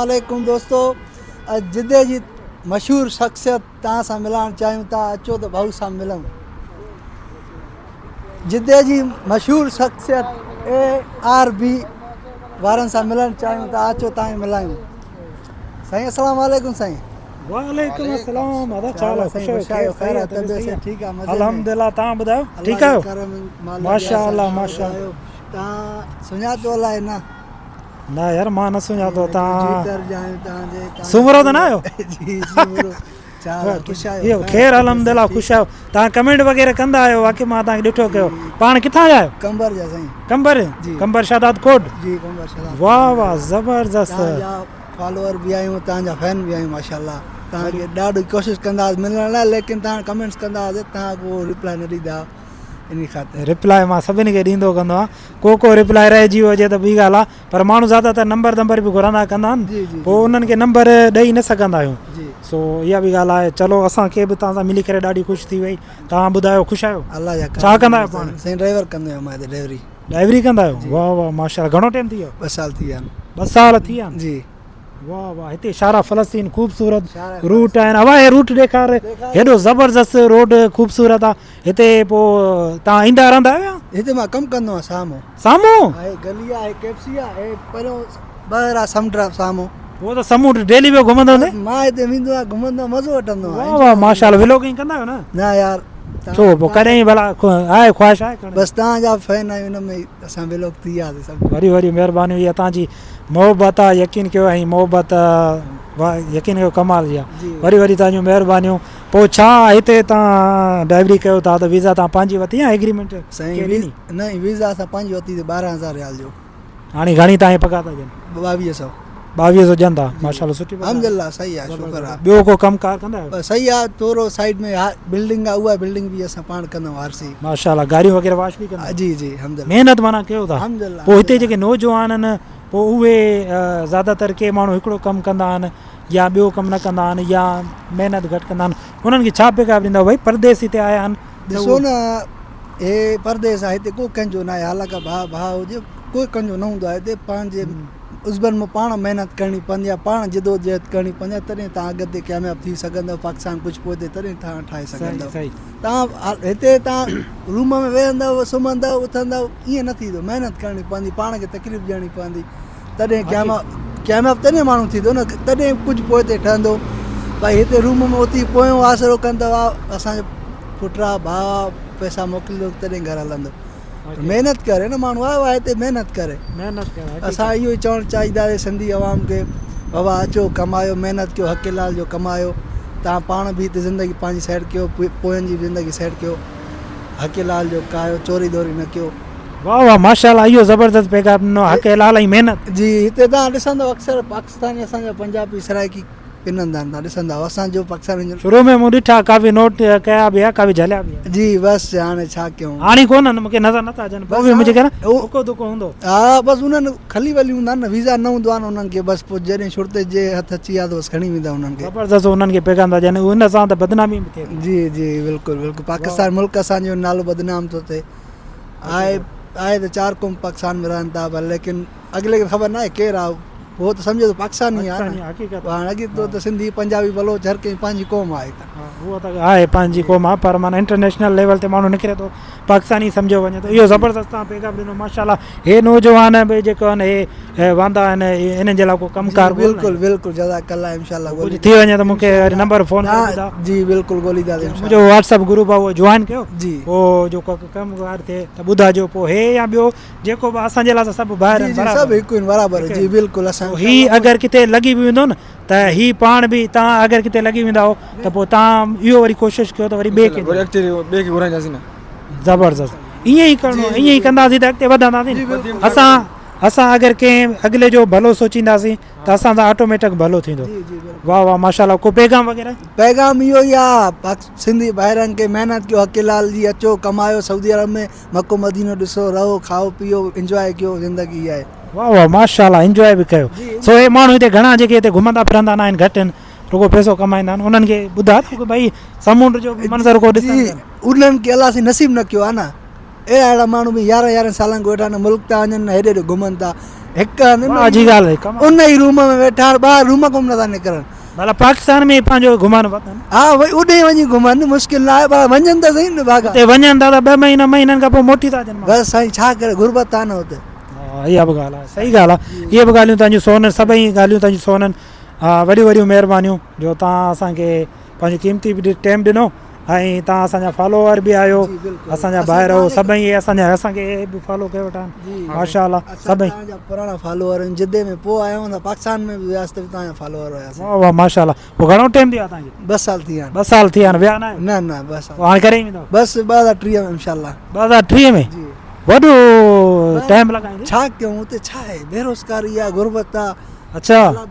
عليڪم دوستو اڄ جدي جي مشهور شخصيت توهان سان ملائڻ چاهيون ٿا اچو ته ڀائو سان ملون جدي جي مشهور شخصيت اي آر بي وارن سان ملڻ چاهيون ٿا اچو توهان کي ملايون سائين السلام عليڪم سائين وعليڪم السلام ادا ڇا حال آهي خوش آهيو خير آهي طبيعت صحيح ٺيڪ آهي مزي ۾ الحمدلله توهان ٻڌايو ٺيڪ آهيو ماشاءالله ماشاءالله توهان سڃاتو الائي نه نه يار مان نه سڃاتو تان سومرو ته نه آهيو اهو خير الحمدلله خوش آهيو تان ڪمينٽ وغيره ڪندا آهيو واقعي مان تان کي ڏٺو ڪيو پاڻ ڪٿان جا آهيو قمبر جا سائين قمبر قمبر شهداد ڪوٽ جي قمبر شهداد واه واه زبردست فالوور به آهيون تان جا فين به آهيون ماشاءالله تان کي ڏاڍو ڪوشش ڪندا ملڻ لاء ليڪن تان ڪمينٽس ڪندا تان ڪو ريپلائي نه ڏيندا انهي خاطر ريپلائي مان سڀني کي ڏيندو ڪندو آهيان ڪو ڪو ريپلائي رهجي ويو هجي ته ٻي ڳالهه آهي پر ماڻهو زياده تر نمبر دمبر به گهرندا ڪندا آهن پوء انهن کي نمبر ڏئي نه سگهندا آهيون سو اها به ڳالهه آهي چلو اسان کي به توهان سان ملي ڪري ڏاڍي خوش ٿي وئي توهان ٻڌايو خوش آهيو الله جا ڇا ڪندا آهيو پاڻ سائين ڊرائيور ڪندو آهيان مان هتي ڊرائيوري ڊرائيوري ڪندا آهيو واه واه ماشاءالله گهڻو ٽائيم ٿي ويو 2 سال ٿي ويا آهن 2 سال ٿي ويا آهن جي واه واه هتي شارع فلسطين خوبصورت روٽ آهن اوا هي روٽ ڏيکار هيڏو زبردست روڊ خوبصورت آ هتي پو تان ايندا رهندا آهيو يا هتي مان ڪم ڪندو آهيان سامهون سامهون هي گلي آهي ڪي ايف سي آهي پهريون ٻاهر آ سمنڊ آ سامهون پو ته سمنڊ ڊيلي ويو گهمندو هوندين مان هتي ويندو آهيان گهمندو آهيان مزو وٺندو آهيان واه واه ماشاءالله ولوگنگ ڪندا آهيو نه نه يار ڇو پو ڪڏهن ڀلا آهي خواهش آهي بس تان جا فين آهيون ان ۾ اسان ولوگ ٿي ويا سڀ وري وري مهرباني هي تان جي محبت آ يقين ڪيو ۽ محبت يقين ڪيو ڪمال جي آ وري وري تان جون مهربانيون پو ڇا هتي تان ڊرائيوري ڪيو ٿا ته ويزا تان پنهنجي وتي يا ايگريمينٽ سائين ڏني نه ويزا اسان پنهنجي وتي 12000 ريال جو هاڻي گهڻي تان پگهار ٿا ڏين 2200 2200 ڏين ٿا ماشاءالله سٺي پگهار الحمدلله صحيح آ شڪر آ ٻيو ڪو ڪم ڪار ڪندا آهيو صحيح آ ٿورو سائيڊ ۾ بلڊنگ آ اها بلڊنگ به اسان پاڻ ڪندا آهيون آر سي ماشاءالله گاڙيون وغيره واش به ڪندا جي جي الحمدلله محنت معنی ڪيو ٿا الحمدلله پوء هتي جيڪي نوجوان آهن پوء اهي زياده تر ڪي ماڻهو هڪڙو ڪم ڪندا آهن يا ٻيو ڪم نه ڪندا آهن يا محنت گهٽ ڪندا آهن انهن کي ڇا پيغام ڏيندا ڀئي پرديس هتي آيا آهن ڏسو نه هي پرديس آهي هتي ڪو ڪنهن جو ناهي حالانڪه ڀاء ڀاء هجي ڪوئي ڪنهن جو نه هوندو آهي هتي پنهنجي عضون مان پاڻ محنت ڪرڻي پوندي آهي پاڻ جدوجهد ڪرڻي پوندي آهي تڏهن توهان اڳتي ڪامياب ٿي سگهندؤ پاڪستان ڪجهه پوئتي تڏهن توهان ٺاهي سگهندؤ توهان هتي توهان روم ۾ ويهندؤ سمهندؤ اٿندؤ ائين نه ٿيندو محنت ڪرڻي پوندي پاڻ کي تڪليف ڏيڻي پوندي تڏهن ڪامياب تڏهن ماڻهو ٿيندو نه تڏهن ڪجهه پوئتي ٺهندو ڀائي هتي روم ۾ اٿي پويون آسرو ڪندؤ اسانجو پٽ آ ڀاء آ پئسا موڪليندو تڏهن گهر هلندو محنت ڪري نه ماڻهو آيو آهي هتي محنت ڪري اسان اهو ئي چوڻ چاهينداسين سنڌي عوام کي بابا اچو ڪمايو محنت ڪيو حق حلال جو ڪمايو تان پاڻ به هتي زندگي پنهنجي سيٽ ڪيو پوين جي به زندگي سيٽ ڪيو حق حلال جو کايو چوري دوري نه ڪيو. واه واه ماشاءالله اهو زبردست پيغام ڏنو حق حلال ۽ محنت. جي هتي تان ڏسندو اڪثر پاڪستاني اسان جا پنجابي سرائيڪي پنندا آهن تان ڏسندا اسان جو پاڪستاني جو شروع ۾ مون ڏٺا ڪافي نوٽ ڪيا به ها ڪافي جهليا به ها. جي بس هاڻي ڇا ڪيون. هاڻي ڪونهن مونکي نظر نٿا اچن پوء به منهنجي خيال هڪو دڪو هوندو. ها بس انهن کلي ولي هوندا آهن نه ويزا نه هوندو آهي نه انهن کي بس پوء جڏهن شرطي جي هٿ اچي ويا ته بس کڻي ويندا انهن کي. زبردست انهن کي پيغام ٿا ڏين ان سان ته بدنامي به ٿئي ٿي. جي جي بلڪل بلڪل پاڪستان ملڪ اسان جو نالو بدنام ٿو ٿئي آهي آهي ته چار قوم پاڪستان ۾ رهن ٿا پر ليڪن اڳلي کي خبر ناهي ڪير آ هو ته سمجهي ٿو پاڪستاني آ نه حقيقت هاڻ اڳي تو ته سنڌي پنجابي بلوچ هر ڪنهن پنهنجي قوم آهي اهو ته آهي پنهنجي قوم آ پر معنيٰ انٽرنيشنل ليول تي ماڻهو نڪري ٿو پاڪستاني سمجهيو وڃي ٿو اهو زبردست تان پيغام ڏنو ماشاءالله هي نوجوان به جيڪو آهن هي واندا آهن انهن جي لاء ڪو ڪم ڪار بلڪل بلڪل جزاڪ الله انشاءالله ڪجهه ٿي وڃي ته مونکي وري نمبر فون ڪري ٻڌاء جي بلڪل ڳوليندا منهنجو واٽس اپ گروپ آ اهو جوائن ڪيو جي پوء جو ڪم ڪار ٿئي ته ٻڌائجو پوء هي يا ٻيو جيڪو به اسان جي لاء ته سڀ ڀائر آهن برابر سڀ هڪ آهن برابر جي بلڪل اسان هي اگر ڪٿي لڳي به ويندو نه ته هي پاڻ به تان اگر ڪٿي لڳي ويندا هو ته پوء تان اهو وري ڪوشش ڪيو ته وري ٻئي کي وري اڳتي ٻئي کي گهرائينداسين نه زبردست ائين ئي ڪرڻو ائين ئي ڪنداسين ته اڳتي وڌنداسين اسان اسان اگر ڪنهن اڳلي جو ڀلو سوچينداسين ته اسان سان آٽوميٽڪ ڀلو ٿيندو واه واه ماشاءالله ڪو پيغام وغيره. پيغام اهو ئي آ سنڌي ڀائرن کي محنت ڪيو حق حلال جي اچو ڪمايو سعودي عرب ۾ مڪو مدينو ڏسو رهو کائو پيئو انجواء ڪيو زندگي اها آهي. واه واه ماشاءالله انجواء به ڪيو سو اهي ماڻهو هتي گهڻا جيڪي هتي گهمندا ڦرندا نه آهن گهٽ آهن رڳو پئسو ڪمائيندا آهن انهن کي ٻڌاء ته ڀئي سمونڊ جو به منظر ڪو ڏسن جي انهن کي الله سائين نصيب نه ڪيو آهي نه اهڙا اهڙا ماڻهو به يارهن يارهن سالن کان ويٺا آهن ملڪ ٿا وڃن نه هيڏي هوڏي گهمن ٿا هڪ هنڌ واهه جي ڳالهه آهي ان ئي روم ۾ ويٺا آهن ٻاهر روم کان به نٿا نڪرن. ڀلا پاڪستان ۾ پنهنجو گهمن وتن. ها وئي اوڏي وڃي گهمن مشڪل نه آهي پر وڃن ته سهي نه ڀاڳا. اتي وڃن ٿا ته ٻه مهينا مهينن کان پوء موٽي ٿا اچن. بس سائين ڇا ڪري غربت آهي نه اتي. ها اها به ڳالهه آهي صحيح ڳالهه آهي اهي به ڳالهيون تنهنجون سون سڀئي ڳالهيون تنهنجون سون ها وڏيون وڏيون مهربانيون جو تان اسان کي پنهنجو قيمتي به ٽيم ڏنو ۽ تان اسان جا فالوور به آهيو اسان جا ڀائر هو سڀئي اهي اسان جا اسان کي به فالو ڪيو ويٺا آهن ماشاء الله سڀئي اسان جا پراڻا فالوور آهن جدي ۾ پوء آيا آهيون پاڪستان ۾ به وياسين ته به تان جا فالوور هياسين. واه واه ماشاء الله پوء گهڻو ٽيم ٿي ويو تان کي؟ ٻه سال ٿي ويا آهن. ٻه سال ٿي ويا آهن ويا نه آهيو؟ نه نه ٻه سال. پوء هاڻي ڪڏهن ويندو؟ بس 2030 ۾ انشاء الله. 2030 ۾ جي. وڏو ٽيم لڳائيندي. ڇا ڪيون اتي ڇا آهي بيروزگاري آهي غربت آهي. اڇا. حالات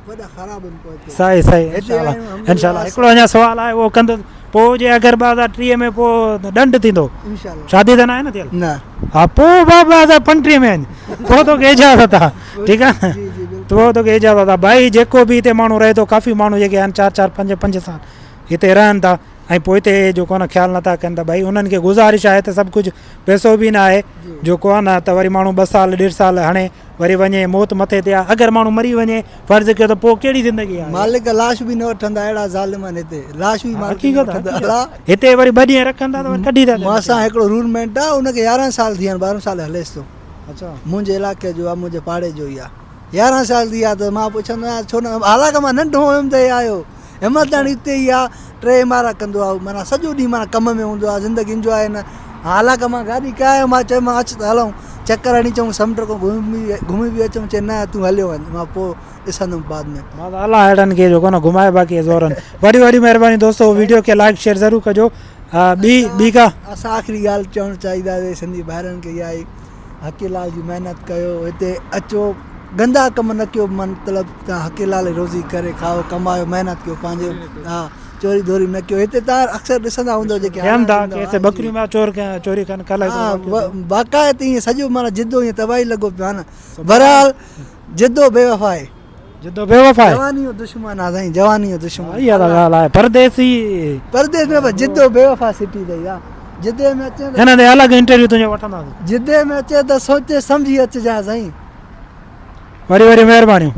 وڏا خراب آهن پوء اتي. صحيح صحيح هتي انشاء الله آيون انشاء الله هڪڙو اڃا سوال آهي اهو ڪندس پوء جي اگر 2030 ۾ پوء ڏنڊ ٿيندو. انشاء الله. شادي ته ناهي نه ٿيل؟ نه. ها پوء 2035 ۾ وڃ پوء توکي اجازت آهي ٺيڪ آهي جي جي بلڪل. پوء توکي اجازت آهي ڀائي جيڪو به هتي ماڻهو رهي ٿو ڪافي ماڻهو جيڪي آهن چار چار پنج پنج سال هتي رهن ٿا ۽ پوء هتي جيڪو آهي نه خيال نٿا ڪن ته ڀائي انهن کي گذارش آهي ته سڀ ڪجهه پئسو به نه آهي جيڪو آهي نه ته وري ماڻهو ٻه سال ڏيڍ سال هڻي وري وڃي موت مٿي تي آهي اگر ماڻهو مري وڃي فرض ڪيو ته پوء ڪهڙي زندگي آهي. مالڪ لاش به نه وٺندا اهڙا ظالم آهن هتي لاش به مالڪ نه وٺندا الا. هتي وري ٻه ڏينهن رکن ٿا ته وري ڪڍي ٿا ڇڏين. مان سان هڪڙو روم ميٽ آهي ان کي 11 سال ٿي ويا آهن 12 سال هليس ٿو منهنجي علائقي جو آهي منهنجي پاڙي جو ئي آهي 11 سال ٿي ويا ته مان پڇندو آهيان ڇو نه حالانڪه مان ننڍو هيم ته هي آيو همت تاڻي اتي ئي آ ٽي امارا ڪندو آ معنيٰ سڄو ڏينهن معنيٰ ڪم ۾ هوندو آ زندگي انجواء نه حالانڪه مان گاڏي ڪاهي مان چيم اچ ته هلون چڪر هڻي اچون سمنڊ کان گهمي به اچون چي نه تون هليو وڃ مان پوء ڏسندم بعد ۾. مان ته الله اهڙن کي جيڪو نه گهمائي باقي زورن وڏي وڏي مهرباني دوستو ويڊيو کي لائڪ شيئر ضرور ڪجو ٻي ٻي ڪا. اسان آخري ڳالهه چوڻ چاهينداسين سنڌي ڀائرن کي اها آهي حقي لال جي محنت ڪيو هتي اچو گندا ڪم نه ڪيو مطلب تان حقي لال جي روزي ڪري کائو ڪمايو محنت ڪيو پنهنجي ها چوري ڌوري نه ڪيو هتي تان اڪثر ڏسندا هوندو جيڪي ٿين ٿا ڪي هتي ٻڪريون پيا چور چوري ڪن ڪلهه ها باقاعده ائين سڄو معنيٰ جدو ائين تباهي لڳو پيو آهي نه بهرحال جدو بي وفا آهي. جدو بي وفا آهي. جواني جو دشمن آ سائين جواني جو دشمن. اها ته ڳالهه آهي پرديسي. پرديس نه پر جدو بي وفا سٽي اٿئي ها جدي ۾ اچين ته. هن تي الڳ انٽرويو تنهنجو وٺنداسين. جدي ۾ اچين ته سوچي سمجهي اچجان سائين. وري وري مهربانيون.